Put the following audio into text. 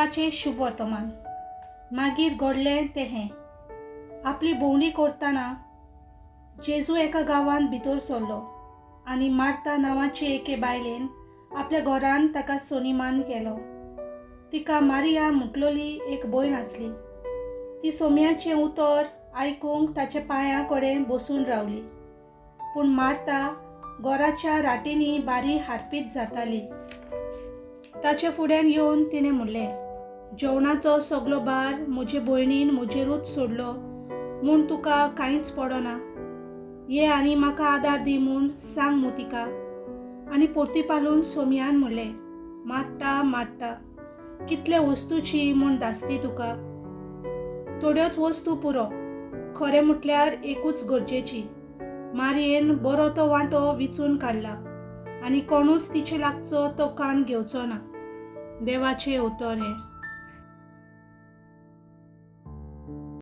देवाचें शुभवर्तमान. मागीर घडलें तें हें. आपली भोंवडी करतना जेजू एका गांवांत भितर सरलो आनी मार्ता नांवाचे एके बायलेन आपल्या घरांत ताका सोनिमान केलो. तिका मारिया म्हटलोली एक भयण आसली. ती सोम्याचें उतर आयकूंक ताच्या पांयां कडेन बसून रावली. पूण मार्ता घराच्या राटींनी बारी हारपीत जाताली. ताच्या फुड्यान येवन तिणें म्हणलें, जेवणाचो सगलो भार म्हजे भयणीन म्हजेरूच सोडलो म्हूण तुका कांयच पडना. ये आनी म्हाका आदार दी म्हूण सांग मू तिका. आनी परतीपालून सोमयान म्हणलें, माट्टा माट्टा, कितले वस्तूची म्हूण धास्ती तुका. थोड्योच वस्तू पुरो, खरें म्हटल्यार एकूच गरजेची. मारयेन बरो तो वांटो विचून काडला आनी कोणूच तिचे लागचो तो कान घेवचो ना. देवाचें उतर हें.